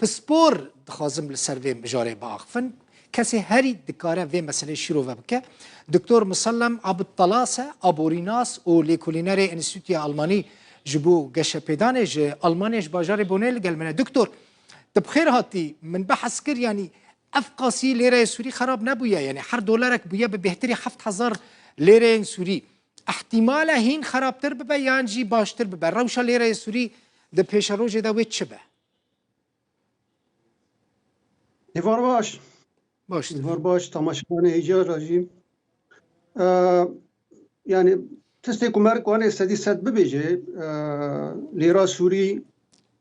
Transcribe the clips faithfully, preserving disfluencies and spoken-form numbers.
Pispor dixwazim li ser vê mijarê biaxifin. Kesê herî dikare vê meselê şîrove bike, Doktor Musellem Abdtalas e, aborînas û lêkolînerê Enstîtuya Almanî ji bo Geşepêdanê ji Almanyê ji bajarê Bonê li gel min e. Doktor, tu bi xêr hatî. Min behs kir, yanî ev qasî lêreyê Sûrî xerab nebûye. Yanî her dolarek bûye bi bêhtirî heft hezar lêreyên Sûrî. Îhtîmal e hîn xerabtir bibe yan jî baştir bibe? Rewşa lêreyê Sûrî di pêşerojê de wê çi be? Êvar baş. Baş. Êvar baş, tamaşevanê hêja re jî. Ee, yani tiştê ku me rikanê sedî sed bibêje, ee, lêra Sûrî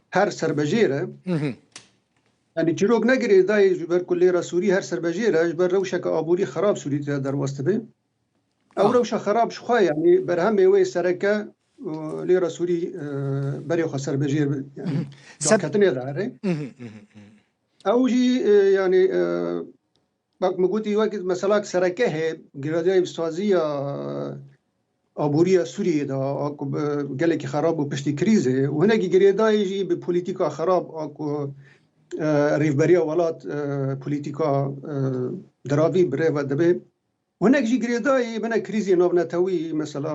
her serbejêr e. Hı hı. Yani çîrok ne girêdayî ji ber ku lêra Sûrî her serbejêr e, ji ber rewşeke aborî xerab Sûrî tê derbas dibe. Ew Ah. rewşa xerab ji xwe, yanî berhemê wê sereke, e, lêra Sûrî, e, berê xwe serbejêr bi, yanî Mhm. Seb- daketinê de here. Mhm, mhm, mhm. Ew jî, e, yanî, e, bak, min gotî wek mesela sereke heye, girêdayî bi saziya aboriya Sûriyê de, a ku bi gelekî xerab bû piştî krîzê û hinekî girêdayî jî bi polîtîka xerab, a ku, e, rêvberiya welat, e, polîtîka, e, diravî bi rê ve dibe. Hinek jî girêdayî bine krîzê navnetewî, mesela,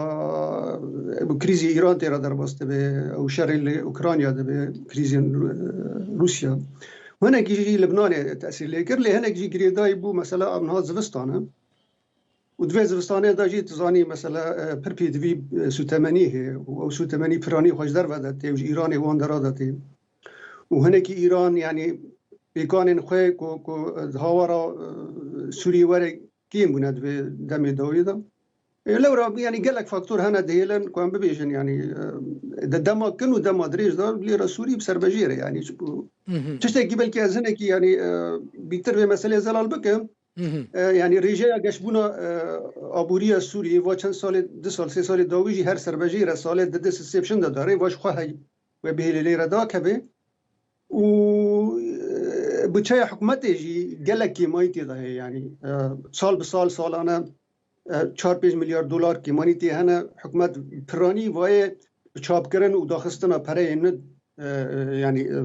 ew krîzê Îran tê re derbas dibe, ew şerê li Ukrayna dibe, krîzên, e, Rûsya. Hinekî jî Libnanê tesîr lê kir, lê hinek jî girêdayî bû, mesela, a niha zivistan e. Û di vê zivistanê de jî tu zanî, mesela, e, pir pêdivî, e, sûtemenî heye û ew sûtemenî piranî xwe ji derve de tê û ji Îranê wan dera de tê. Û hinekî Îran, yanî, pêkanên xwe ku, ku, e, di hawara, e, Sûriyê were kêm bûne di vê demê dawî de. E, lewra, yanî gelek faktor hene dihêlin ku em bibêjin, yanî, e, di dema kin û dema dirêj de lêra Sûrî bi serbejêr e, yanî, çi ku Mhm. tiştekî belkî ez hinekî, yanî, e, bîtir vê meselê zelal bikim. Mhm. E, yanî rêjeya geşbûna, e, aboriya Sûriyê va çend salê, du sal, sê salê dawî jî her serbejêr e, salê di di sê bi şin de darê, va ji xwe hey we bihêlê lêre dakeve. Û, e, budçeya hikûmetê jî gelek kêmayî tê de heye, yanî, e, sal bi sal, salane, e, çar pênc milyar dolar kêmanî tê hene. Hikûmet piranî vayê bi çapkirin û daxistina pereyê ne, e, e, yanî, e,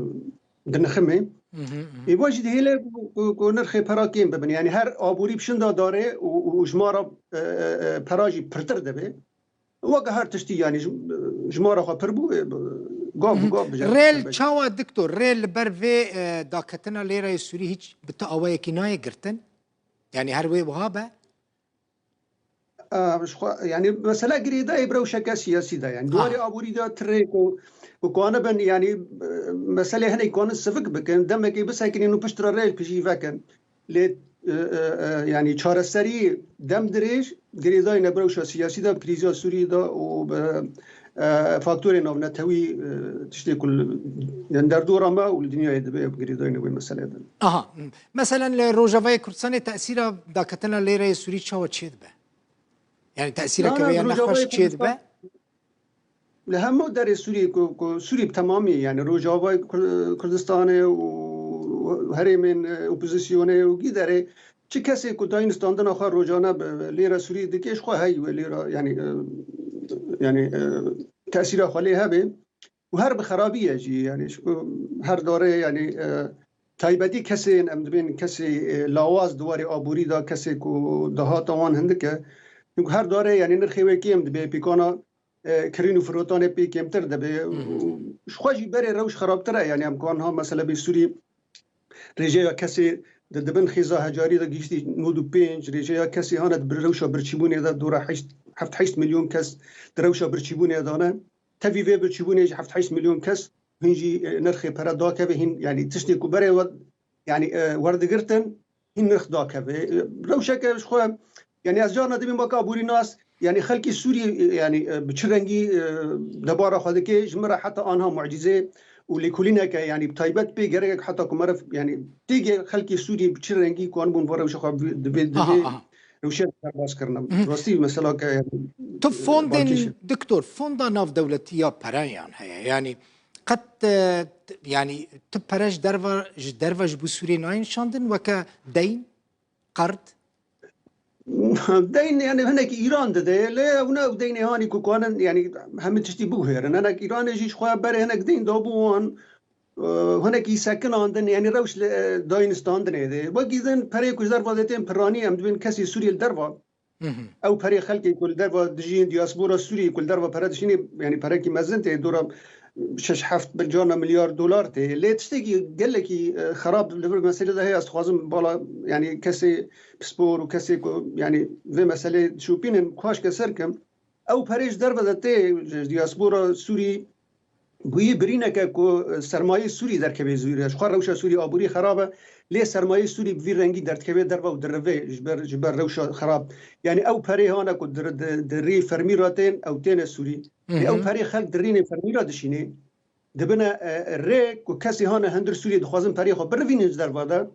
dinixime. Mhm, mhm. Ê, va jî dihêle ku, ku, ku nirxê pera kêm bibin. Yanî her aborî bi şin de darê û, û, û jimara, e, e, e, pera jî pirtir dibe. Weke her tiştî, yanî ji-, jimara xwe pir bû, ê, gav bi Mhm. gav bijart Rê li dibe. Çawa, doktor, rê li ber vê, e, daketina lêreyê Sûrî hîç bi tu awayekî nayê girtin? Yanî her wê wiha be? E, ji xwe, yanî mesele girêdayî bi rewşeke siyasî de, yanî di Ah. warê aborî de tu rê ku, ku kanibin, yanî, e, meselê hinek kanin sivik bikin, demekê bisekinîn û piştre rê li pijî vekin. Lê, e, e, e, yanî çareserî dem dirêj, girêdayî ne bi rewşa siyasî de, bi krîza Sûriyê de û bi, e, faktorên navnetewî, e, tiştê ku li, yanî derdora me û li dinyayê dibe, girêdayî ne wê meselê de. Aha. Meselen li Rojavayê Kurdistanê tesîra daketina lêreyê Sûrî çawa çêdibe? Yanî tesîreke Na, na, wê ya Rojavayê nexweş çêdibe? Kurdistan, li hemû derê Sûriyê ku, ku Sûrî bi temamî, yanî Rojavayê Kur-, Kurdistanê û herêmên, e, opozisyonê û gî derê çi kesê ku dayîn standina xwe rojane bi, bi lêra Sûrî dike, ji xwe hey wê lêra, yanî, e, yanî, e, tesîra xwe lê hebe. Û her bi xerabî ye jî, yanî ji ku her darê, yanî, e, taybetî kesên, em dibên kesê, e, lawaz di warê aborî de, kesê ku dahata wan hindik e. Çunku her darê, yanî nirxê wê kêm dibe, pîkana, e, kirîn û firotanê pê kêmtir dibe. Hı hı. Û ji xwe jî berê rewş xerabtir e, yanî em ku niha mesele bê Sûrî rêjeya kesê di, di bin xêza hecarî de gihîştî nod û pênc, rêjeya kesê hane di bir-, rewşa birçîbûnê de dora heşt, heft heşt milyon kes di rewşa birçîbûnê de ne. Tevî vê birçîbûnê jî heft heşt milyon kes hîn jî, e, nirxê pere dakeve, hîn, yanî tiştê ku berê we, yanî, e, werdigirtin, hîn nirx dakeve. E, rewşeke ji xwe, yanî ez carna dibêm weke aborînas, yanî xelkê Sûriyê, e, yanî, e, bi çi rengî, e, debara xwe dike, ji min re heta anha mucîze û lêkolîneke, yanî bi taybet pê gerek heta ku meriv, yanî têgê xelkê Sûriyê bi çi rengî ku anibûn va rewşa xwe bi-, divê, Aha, divê aha. rewşê derbas kirine. Mhm. Rastî mesela ke, yanî, Tu e, fondên, balkêş e. Doktor, fonda navdewletî ya pereyan heye. Yanî qet, e, t-, yanî tu pere ji derve, ji derve ji bo Sûriyê nayên şandin weke deyn, qerd? Deyn, yanî hinekî Îran dide, lê ew ne ew deynê hanî ku kanin, yanî hemî tiştî biguhêrin. Hinek Îranê jî ji xwe berê hinek deyn dabû wan. e, hinekî sekinandin, yanî rewş li, e, dayîn standinê de. Wekî din perê ku ji derva de tên piranî, em dibên kesê Sûriyê li derva. Ew perê xelkê ku li derva dijîn, diaspora Sûriyê ku li derva pere dişînê, yanî perekî mezin tê, dora şeş heft carna milyar dolar tê. Lê tiştekî gelekî, e, xerab li vir meselê de heye, ez dixwazim bala, yanî kesê pispor û kesê ku, yanî vê meselê şopînin, xweş ke ser kim. Ew perê ji derve de tê, ji diaspora Sûrî bûyî birîneke ku, e, sermayê Sûrî derkevê zûrî. Ji xwe rewşa Sûrî aborî xerab e, lê sermayê Sûrî bi vî rengî derdikevê derve û dirivê ji ber, ji ber rewşa xerab. Yanî ew perê hane ku di, di, di rî fermî re tên, ew têne Sûrî. Lê ew perê xelk di rînê fermî re dişînê, dibine, e, rê ku kesê hane hundir Sûriyê dixwazin perê xwe birivînin ji derva de.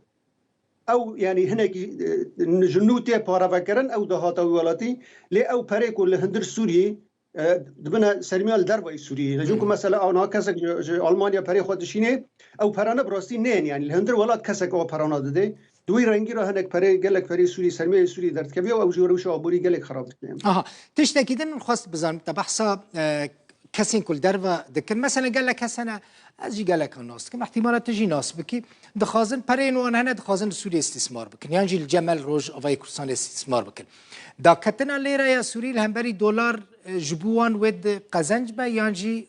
Ew, yanî hinekî, e, ji nû tê paravekirin, ew dahata wî welatî, lê ew perê ku li hundir Sûriyê, e, dibine sermiya li dervayî Sûriyê. Ji ku mesela ana kesek ji, ji Almanya perê xwe dişînê, ew perane bi rastî neyên, yanî li hundir welat kesek ew perana didê. Di wî rengî re hinek perê, gelek perê Sûrî, sermiyeyê Sûrî derdikeve û ew jî rewşa aborî gelek xerab dike. Aha, tiştekî din min xwest bizanim, te behsa, e, kesên ku li derve dikin. Mesela gelek kes hene, ez jî gelekan nas dikim. Îhtîmala tu jî nas bikî. Dixwazin pereyên wan hene, dixwazin li Sûriyê îstîsmar bikin. Yan jî li Cemel Rojavayê Kurdistanê îstîsmar bikin. Daketina lêreya Sûrî li hemberî dolar, e, ji bo wan wê di qezenc be, yan jî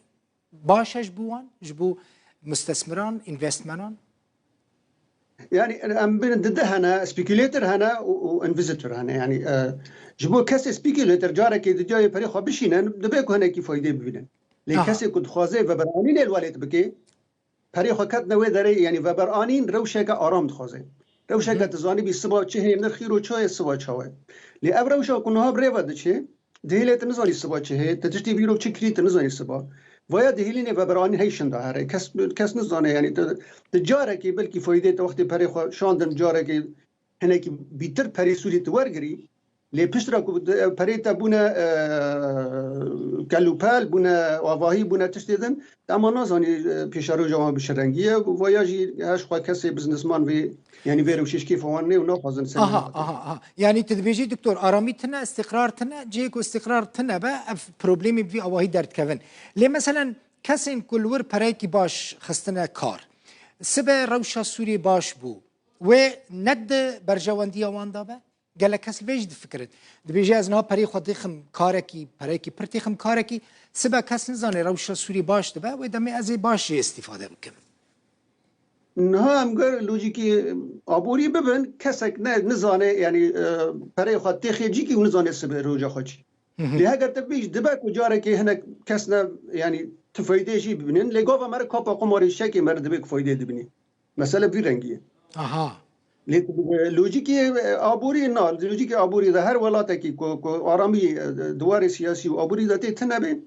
baş e ji bo wan, ji bo mustesmiran, învestmenan? Yanî em bînin di du hene, speculator hene û, û investitor hene. Yanî, e, ji bo kesê speculator carekê di cayê perê xwe bişînin, dibe ku hinekî faydê bibînin. Lê kesê ku dixwaze veberanînê li welêt bike, perê xwe ketine wê derê, yanî veberanîn rewşeke aram dixwaze. Rewşeke tu zanîbî siba çi hê, nirxî ro çaye, siba çawe. Lê ev rewşa ku niha bi rê ve diçe, dihêlê tu nizanî siba çi hê, tu tiştê vîro çi kirî tu nizanî siba. Vaya dihêlînê veberanîn hey şinda here. Kes, kes nizane, yanî tu, tu carekê belkî faydê te wextê perê xwe şandin, carekê hinekî bîtir perê Sûrî tu wergirî. Lê piştre ku te, perê te bûne, e, kelûpel, bûne avahî, bûne tiştê din, te ama nazanî, e, pêşeroja wan bi çi rengî ye. Vaya jî her ji xwe kesê biznesman vê, yanî vê rewşê ji kêfa wan nê û naxwazin ser Aha, aha, aha. Yanî tu dibêjî doktor, aramî tine, îstîqrar tine, cihê ku îstîqrar tine be, ev problemê bi vî awahî derdikevin. Lê meselen kesên ku li wir pereyekî baş xistine kar, sibe rewşa Sûriyê baş bû, wê ne di berjewendiya wan de be? Gelek kes li vê jî difikirin. Dibêje, ez niha perê xwe dixim karekî, pereyekî pir dixim karekî, sibe kes nizane rewşa Sûrî baş dibe, wê demê ez ê baş jê îstîfade bikim. Niha em ger lojîkî aborî bibin, kesek ne, nizane, yanî, e, pereyê xwe têxê cîkî û nizane sibe roja xwe çi. Lê heger te bêj dibe ku carekê hinek kes ne, yanî tu feydê jî bibînin, lê gava me re kapa qumarê şekê me re dibe ku feydê dibînî. Mesele vî rengî ye. Aha. Lê, e, lojîkê, e, aborî na, lojîkê aborî de her welatekî ku, ku aramî, e, di warê siyasî û aborî de tê tine be,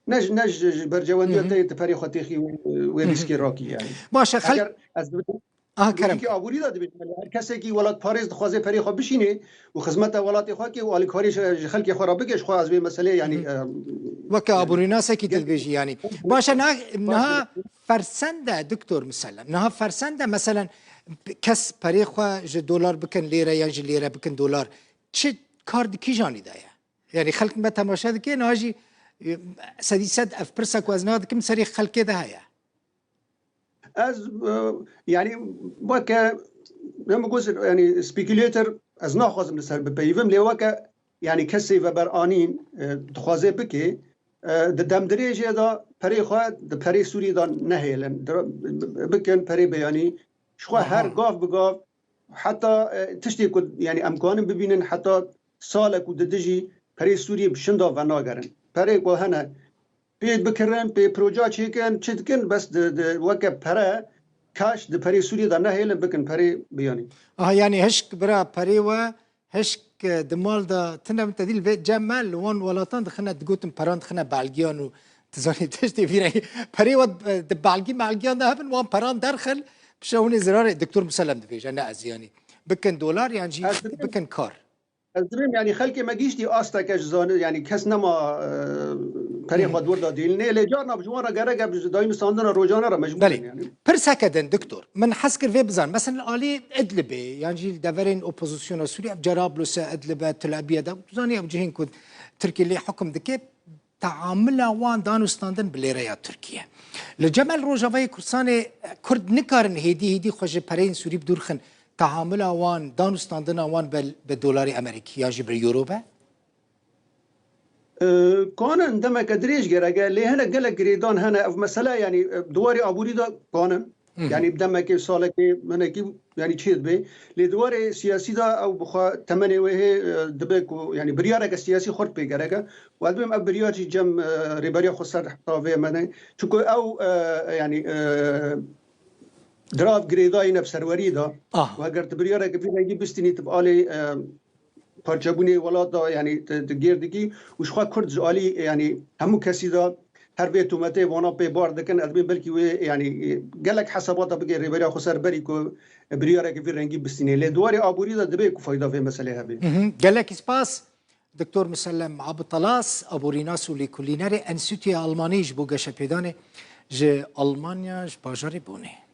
ne ji, ne ji, ji berjewendiya te yê tu perê xwe têxî wê, wê rîskê rakî yanî. Baş e, xelk Eger ez dibêjim, Aha, kerem. Lojîkê aborî de dibêjim, her kesekî welatparêz dixwaze perê xwe bişînê û xizmeta welatê xwe ke û alîkarî ji, ji xelkê xwe re bike, ji xwe ez vê meseleyê yanî, e, Weke yanî aborînasekî tu dibêjî yanî. Baş e, niha, niha fersende, doktor Musellem, niha fersende, meselen, kes perê xwe ji dolar bikin lêre yan ji lêre bikin dolar, çi kar di kîjanî de ye? Yanî xelk me temaşe dike, niha jî, e, sedî sed ev pirsa ku ez niha dikim serê xelkê de heye. Ez, e, yanî weke, em gotin, yanî speculator, ez naxwazim li ser bipeyivim, lê weke, yanî kesê veberanîn, e, dixwaze bike, e, di demdirêjê de perê xwe di perê Sûrî de nehêlin, di, bikin perê beyanî, ji xwe her Aha. gav bi gav, heta, e, tiştê ku, yanî em kanin bibînin, heta salek û didi jî perê Sûriyê bi şinda venagerin. Perê ku hene, pê bikirin, pê proja çêkin, çi dikin, bes di, di, weke pere, kaş di perê Sûriyê de nehêlin, bikin perê biyanî. Aha, yanî hişk bira perê we, hişk, e, di mal de tine bin te dî li vê cem me li wan welatan dixine, digotin peran dixine belgiyan û tu zanî tiştê vî rengî. Perê we, e, di belgî melgiyan de hebin, wan peran derxin, pişa hûnê zirarê, doktor Musellem dibêje, ne ez yanî. Bikin dolar, yan jî Ez dibêm bikin kar. Ez dibêm, yanî xelkê me gihîştî asteke ji zane, yanî kes nema, e, perê xwe di wir de dîlinê. Lê carna bi ji wan re gerek e, bi ji dayînustandina rojane re mecbûr Belê. in, yanî. Pirseke din, doktor, min hez kir vê bizan. Mesela li alî Idlibê, yan jî li deverên opozisyona Sûriyê, ev Cerablus e, Idlib e, Tel Abiye de, tu zanî ew cihên ku Tirkiye lê hukum dike, teamula wan dan û standin bi lêreya Tirkiye. Li cem li Rojavayê Kurdistanê Kurd nikarin hêdî hêdî xwe ji pereyên Sûrî bi dûr xin, teamula wan, dan û standina wan be, be dolarê Amerîkî ya jî bi euro be? E, kanin demeke dirêj gerek e, lê hinek gelek girêdan hene. Ev mesele, yanî, e, di warê aborî de kanin. Yanî bi demekê, salekê, hinekî, yanî çê dibe. Lê di warê siyasî de ew bi xwe temenê wê hê, e, dibe ku, yanî biryareke siyasî xurt pê gerek e. Û ez dibêm ev biryar jî cem, e, Rêberiya Xweser heta vê me ne. Çunku ew, e, yanî, e, dirav girêdayî ne bi serweriyê de. Ah. Û eger tu biryareke vî rengî bistînî, tu bi alê, e, parçebûnê welat de, yanî tu, tu gêr dikî û ji xwe Kurd ji alî, yanî hemû kesî de her vê tometê vana pê bar dikin, ez dibêm belkî wê, yanî, e, gelek hesabata bike Rêberiya Xweser berî ku biryareke vî rengî bistînê. Lê di warê aborî de dibe ku fayda vê meselê hebe. Mhm. Gelek spas. Doktor Musellem Abutalas, aborînas û lêkolînerê Enstîtuya Almanî ji bo geşepêdanê ji Almanya, ji bajarê Bonê.